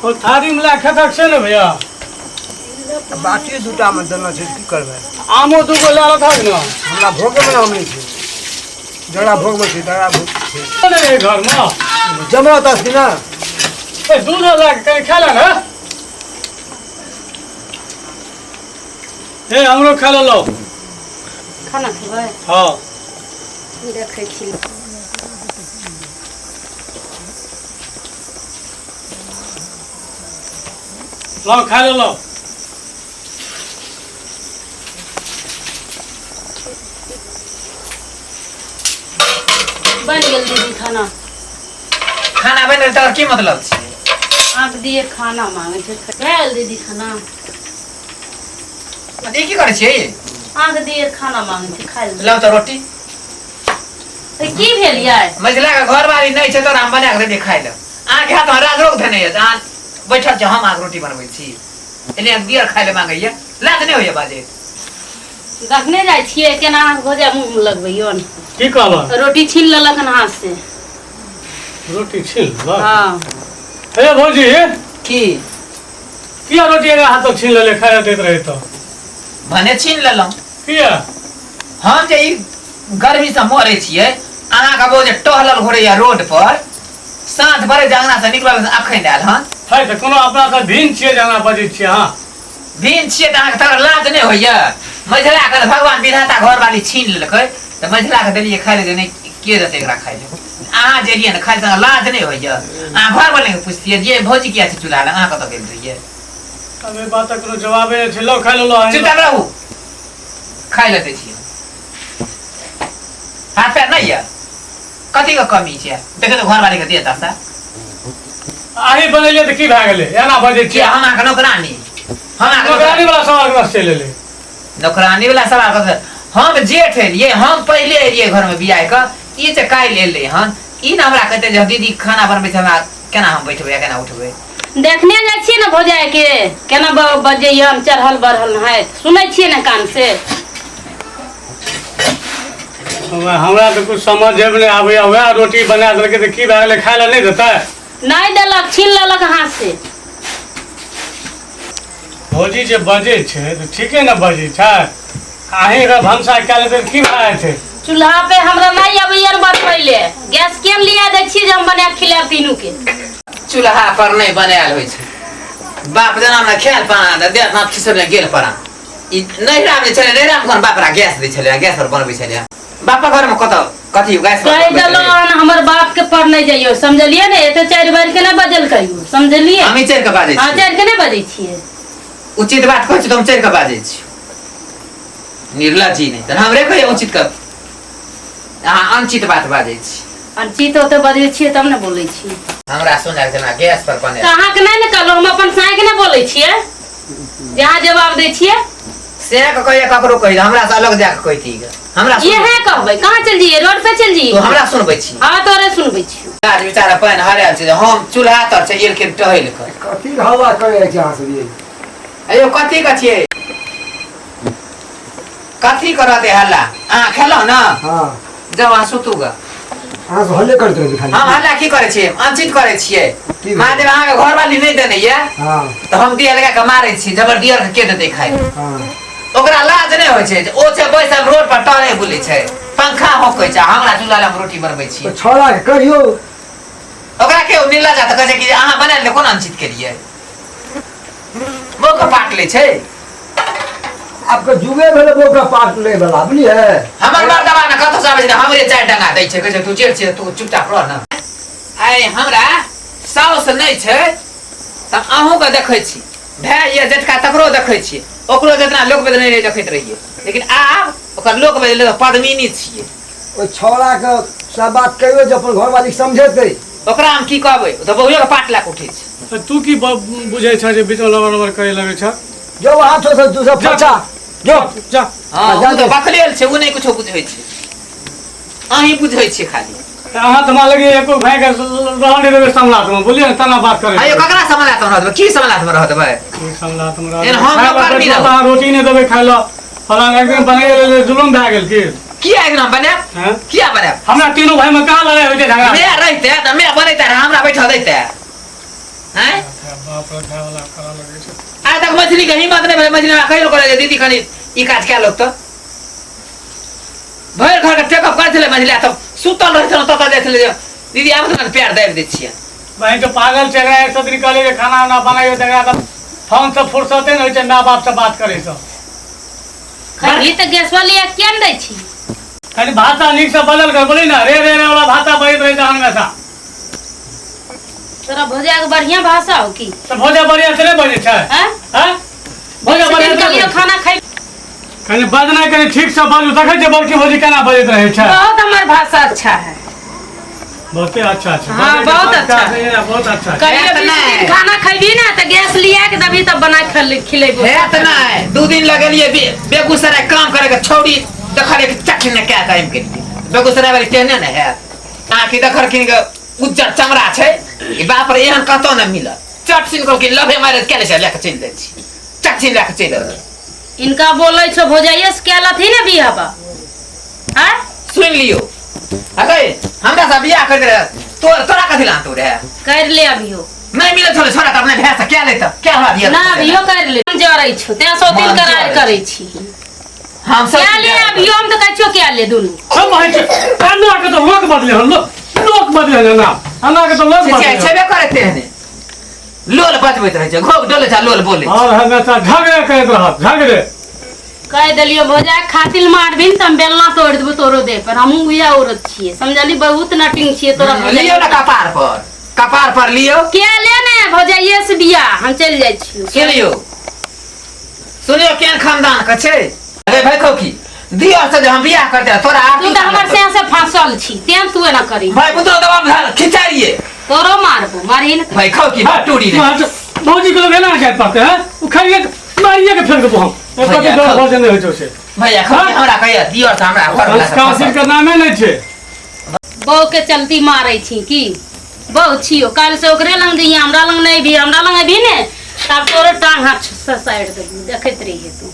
ओ थारी में लए खेतक छै ने भैया। बाटी दूटा में देना छै, की करबै? आमो दूगो लए लेथक ने। हमरा भोगे में आम नहि छै, जरा भोग में छै, जरा भोग छै नहि घर में जमा दस दिना। ए दूध लए के कनि खा ले ने। हे हमरो खा लेलौ। खाना खेबै? हाँ। देखै छी। लाओ खा लेलौ। बनि गेल दीदी खाना। खाना बनि गेल तकर की मतलब छै? आँख दिए खाना मांगे छै। भेल दीदी खाना। ई की करै छियै? आँख दिए खाना मांगे छै, खाइ लए। लाउ तऽ रोटी। तऽ की भेल यै? मझिला के घरवाली नहि छै तोरा हम बना कऽ देलियै खाइ लए। अहाँके हाथमे राजरोग धेने यऽ, अहाँ बैठल छी, हम अहाँके रोटी बनबै छी। एने दियर खाइ लए मांगैया, लाज नहि होइया बाजैत? देखने जाइ छियै केना अहाँके भौजाइ मुँह लगबैयौ। की कहलह? रोटी छीन लेलक हन हाथ से। रोटी छीन लेलक? हाँ। हे भौजी। की? किया रोटी एकरा हाथसँ छीन लेले, खाइ लए दैत रहै तऽ? भने छीन लेलहुँ। किया? हम जे ई गर्मीसँ मरै छियै, अहाँके बहु जे टहलल घुरैया रोड पर, साँझ भरे जे अंगनासँ निकलल अखन आयल हन। है तऽ कोनो अपना सब भिन्न छियै जे एना बजै छियै अहाँ? भिन्न छियै तऽ अहाँके तकर लाज नहि होइया? मझिलाके तऽ भगवान विधाता घरवाली छीन लेलकै तऽ मझिलाके देलियै खाइ लए जे नहि के देतै एकरा खाइ लए। अहाँ जे एलियै ने खाइ लए तऽ लाज नहि होइया? अहाँ घरवालीके पुछतियै जे भौजी किया छै चूल्हा लग, अहाँ कतऽ गेल रहियै? अब एहि बातक कोनो जवाबे नहि छै। लो खाइ लेलहुँ अहीं। चुपचाप रहू, खाइ लए दै छियै। हाथ पैर नहि यऽ? कथीके कमी छै? देखै तऽ घरवालीके देह दशा। अहीं बनेलियै तऽ की भए गेलै, एना बजै कि छियै? हम अहाँके नौकरानी? हम अहाँके नौकरानी वाला सवाल कतऽ चलि एलै? नौकरानी वाला सवाल कतऽ? हम जेठ एलियै, हम पहिले एलियै घरमे बियाह कऽ, ई जे काल्हि एलै हन, ई ने हमरा कहतै जे दीदी खाना बनबै छै, हमरा केना हम बैठबै आ केना उठबै? देखने जाइ छियै ने भौजाइ के केना बजैया, हम चढ़ल बढ़ल हैत, सुनै छियै ने कान से। हमरा तऽ कुछ समझे मे नहि आबैया। वएह रोटी बना देलकै तऽ की भए गेलै, खाय लए नहि देतै? नहि देलक, छीन लेलक हाथ से। भौजी जे बजै छै तऽ ठीके ने बजै छै। अहीं अगर भनसा कए लेतै तऽ की भए जेतै? चूल्हा पे हमरा नहि अबैया बनबै ले, गैस केन लिया दै छियै जे हम बना के खिलायब तीनू के। चूल्हा पर नहि बनायल होइ छै। बाप जना हमरा खायल पाना देह हाथ खिसब गेल परा। ई नैहरा मे छलै, नैहरा मे कोन बाप रा गैस दै छलै, गैस पर बनबै छलै। बापक घर मे कतऽ कथी गैस पर कहि बनबै देलहुँ छलै? हन हमर बाप के पर नहि जइयो, समझलियै ने? एते चारि बार के नहि बजल कहियो, समझलियै? हम चढ़ि कऽ बाजै हँ छी। चढ़ि के नहि बजै छियै। उचित बात कहै छी तऽ हम चढ़ि कऽ बाजै छी। निर्लज्ज ही नहि तऽ हमरे कहियो उचित कर, अहाँ अनुचित बात बाजै छी। अनुचित ओते बजै छियै तब ने बोलै छियै। हमरा सुनायल जेना गैस पर बने। तऽ अहाँके नहि ने कहलहुँ, हम अपन साँय के नहि बोलै छियै जे अहाँ जवाब दै छियै। से के कहिए ककरो कहि, हमरा से अलग जाके कहिती गे। हमरा सुन- इहे कहबै, कहाँ चलि जइयै? रोड पे चलि तू जइयै? हमरा सुनबै छी? हँ, तोरे सुनबै छियौ। आज बेचारा पानि हरायल छै, हम चूल्हा तर छै एलखिन टहलि कऽ। कथी हल्ला करै जाइ छै अहाँ सब ये? अयो कथी के छियै? कथी के रहतै हल्ला? अहाँ खेलहुँ ने? हाँ। जाउ अहाँ सुतू ग। अहाँ सब हल्ले करैत रहै खाली। हम हल्ला की करै छियै? अनुचित करै छियै। की भेलै? महादेव अहाँके घरवाली नहि देने यऽ हाँ। तऽ हम दिया लगा कऽ मारै छी जबर दियर के, के देतै खाइ लए? हाँ। ओकरा लाज नहि होइ छै जे ओ छै बैसल रोड पर टहलै बुलै छै, पंखा होकै छै, हमरा चूल्हा लग रोटी बनबै छी। तऽ छौड़ा के कहियौ। ओकरा के निर्लज तऽ कहै छै कि जे अहाँ बनायल तऽ कोना अनुचित केलियै, मुँह पाट लै छै। आबके जुगे भेलै बोका पाट लै वाला, बुझलियै? हमर मर्दबा ने कतौ से आबै छै तऽ हमरे चारि डंगा दै छै, कहै छै तू जेठ छै, तू चुपचाप रह ने। आइ हमरा साउस नहि छै तऽ अहूँके देखै छी, भाय ये जेठका तकरो देखै छियै, ओकरो जितना लोक वेद नहि रहै देखैत रहियै, लेकिन आब ओकर लोक वेद पद्मिनी छियै। ओहि छौड़ाके सब बात कहियौ जे अपन घरवाली के समझेतै। ओकरा हम की कहबै, ओ तऽ बहुए के पाट लए कऽ उठै छै। तऽ तू की बुझै छह जे बीचमे लबर लबर करे लगै छह? जो हाथ से तू सब फचा जो। जा। हँ, जा ओ तऽ दे। बकलेल छै, ओ नहि कुछो बुझै छै, अहीं बुझै छियै खाली। तऽ अहाँ तऽ हमरा लगैए एको भाइके रहऽ नहि देबै समलातमे, बुझलियै ने? तेना बात करै अयो ककरा समलातमे रह देबै? की समलातमे रह देबै? की समलातमे रह एहन देबै? हम खाय लए नौकर नहि बैठलहुँ तऽ रहब। अहाँ रोटी नहि देबै खाय लए, फलाना एक दिन बनाइए लेलियै, जुलुम भए गेल की? किया एक दिन बनायब? हैं? किया बनायब? हमरा तीनू भाइमे कहाँ लड़ाइ होइ छै, झगड़ा? मैं रहिते तऽ मैं बनैते रह, हमरा बैठल दैते हैं? बाप रे वाला करऽ लगै छै। आइ तक मछली के हिम्मत नहि भेलै, मछली हमरा कहियो कहले जे दीदी कनि ई काज कए लोक तऽ भरि घर के टेकअप करै छलै मछली, आ तब सुतल रहै छलहुँ ततऽ जाइ छलै जे दीदी आबू ने पैर दाबि दै छियै। बहिन तो पागल छै, एकरा एक सौ दिन कहलियै जे खाना उना बनाइयो तऽ एकरा तऽ फोन से फुर्सते नहि होइ छै माय बाप से बात करै सँ। खैली तऽ गैस वाली किया ने दै छी? कनि भाषा नीक से बदल कर बोली ना, रे रे रे वाला भाषा बजैत रहै छै हमेशा। तोरा भौजा के बढ़िया भाषा हो की? तऽ भौजा बढ़िया से नहि बजै छै? हैं? हैं? भौजा बढ़िया से कहलियो खाना खाइ कनि बजनाइ कनि ठीक से बाजू, देखै छियै बड़की भौजी केना बजैत रहै छै। बहुत हमर भाषा अच्छा है। बहुते अच्छा छै। हाँ, बहुत अच्छा। बहुत अच्छा छै। कहियो हेत 20 नहि। दिन खाना खैबी ना तऽ गैस लिया के देबी तब बना के खिलेबो। हेत नहि, 2 दिन लगेलियै बेगूसराय काम करे के, छौड़ी देखलियै कि चट ने कए टाइम के लिए बेगूसराय वाली तेहने ने हैत। आँखि देखलखिन के उज्जर चमड़ा छै, ई बाप रे एहन कतौ नहि मिलत। चट सिन कहलखिन लभे मैरेज कए लै छै, लए के चलि जाइ छी। चट सिन लए के चलि एलखिन। इनका बोलै छौ भौजाइये से कए लथी ने बियाह बा? आँय? सुनि लियौ अगे, हमरा से बियाह कर रहे तोरा कथी लान तू रहे? कर ले अभियो। नहीं मिले छले छोरा त अपने भैंस से क्या लेता क्या हमरा दिया? ना अभियो कर ले, हम जरै छौ तें सौ दिन मन करार जरै करै छी। हम सब क्या ले अभियो, हम तऽ कहै छियौ क्या ले दुनू। हम भाई छै अन्ना के तो लोक बदले हन, लोक बदले हन ना, अन्ना के तो लोक बदले हन। छेबे करे तेहने लोल बजबैत रहै छै, घोघ डोलै छै, लोल बोलै छै। और हमेशा झगड़े करैत रहत, झगड़े। कहि देलियो भौजा खातिल मारबी ने तऽ हम बेलना तोड़ि देबो तोरो देह पर। हमहूँ उएह औरत छियै समझली, बहुत नटिंग छियै तोरा। लियौ ने कपार पर, कपार पर लियौ। के ले ने भौजाइये से बियाह, हम चलि जाइ छियौ। सुनियौ सुनियौ केहन खानदान के छै। अरे भाई खौकी दियर से जे हम बियाह करते तोरा तू तऽ हमर से से फांसल छी तें तू एना करी। भाई बुतरो दबा में खिचारिए तोरो मारबो, मारही ने भाई खौकी टूरी ने। भौजी के लोग एना जाय पड़ते हैं, उ खाइए मारिए के फेंक देबो हम। एक भैया, डर खाउ। भोजन नहि होइ छै से। भैया खौकी हमरा कहिया दियर से हमरा घर वाला से संस्कार फंसल। के नामे नहि छै। बहू के चलती मारै छी की? बहू छियो, काल्हि से ओकरे लग जइहे, हमरा लग नहि अबही। हमरा लग अबही ने तब तोरो टांग हाथ ससारि देबू, देखैत रहिहे तू।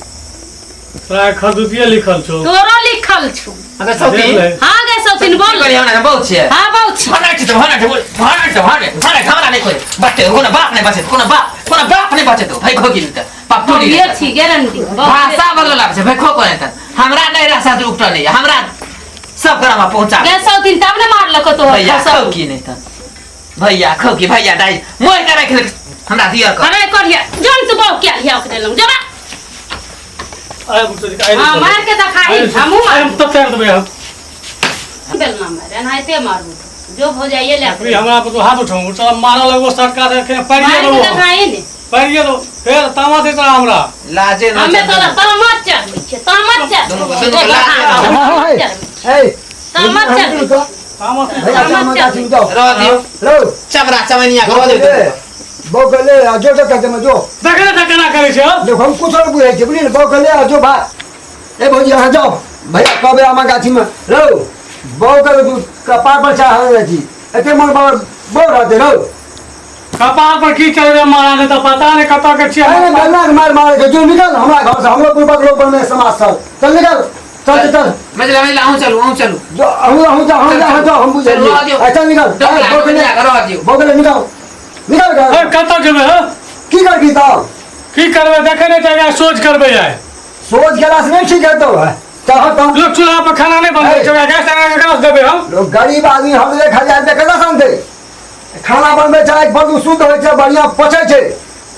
तोरा खदुतिये लिखल छौ। तोरो लिखल छौ। अगर सौती देख ले। हाँ गे सौतीन बोल। करी हमरा बहुत छियै। हाँ बहुत छी। भनट तो भनट बोल, भनट तो भनट भनट हमरा नहि कोइ बच्चे, कोनो बाप नहि बचे, कोनो बाप, कोनो बाप नहि बचे तो भाई खोकी त बाप टोली ये छी गारंटी। भाषा बदल लाग छै भाई खो कोने त हमरा नहि रहा साथ उठल नहि, हमरा सब ग्राम पहुंचा गे सौतीन तब ने मारलको तो। भैया खौकी नहि त भैया खौकी भैया दाइ मोह के राख हमरा दियर कर। अरे करिया जन तू बहु क्या लिया ओकरे लग जरा। आइ बुझै छै, आइ हाँ मार के देखाही, हमहूँ आइ हम मारबो। तऽ कर देबै हम। बेलना मार एनाहिते मारबो जो भौजाइये ले अभी हमरा पर तो हाथ उठाऊ, चल मारऽ लगबो सरकार के पैरिये मार के देबो, देखाही ने। पैरिये देबो, फेर तामा देता हमरा। लाजे न हमे तोरा तामा चढ़बै छियै, तामा दुनू चढ़बै दुनू छियै, ए तामा चढ़बै छियै। तामा भैया चामा गाछी में जाओ। रह दियो लो चमड़ा चमनिया के रह दियो। बौ के ले आ जो तो में जो देखे ने केना करै छै। देखो हम कुछ और बुझै छियै बुझलियै ने। बौ के ले आ जो भाई। ए भौजी अहाँ जाओ भैया कहबै आमा गाछी में लो बौ के कपार पर चाह रहै छी एते मन बौ बौ रहतै रो। कपार पर की चढ़बै महाराज तऽ पता नहि कतऽ के छियै। अरे गन्ना के मार मार के जो निकल हमरा घर से, हमरो पूर्वक लोग बनने समाज से चल निकल चल चल। मजला मजला अहूँ चलू, अहूँ चलू। जो अहूँ अहूँ जाओ, अहूँ जाओ, जाओ हम बुझलियै। रह दियौ। आ, चल निकल। डोकरा बौ के ले, रह दियौ। बौ के ले निकल निकल घर। ए, कतऽ जेबै हँ? की करबी तब? की करबै देखै नहि छै, सोच करबै आइ। सोच गेला से नहीं ठीक हेतौ है। चल हट। लोग चूल्हा पर खाना नहीं बनबै छै, गैस केकरा से देबै हम? लोग गरीब आदमी हम 1000 रुपया केना सनतै? खाना बनबै छै बदू शुद्ध होइ छै, बढ़िआँ पचै छै।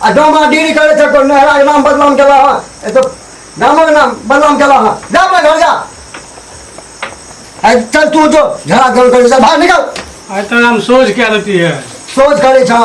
आ डामा डीरी करै छै, कोइ नहराके नाम बदनाम केला हँ, ए तो गामक नाम बदनाम केला हँ। जा अपना घर जा। चल तू जो झड़ा झड़ करै छै, बाहर निकल। आइ तऽ हम सोच कए देती है। सोच करै छौ।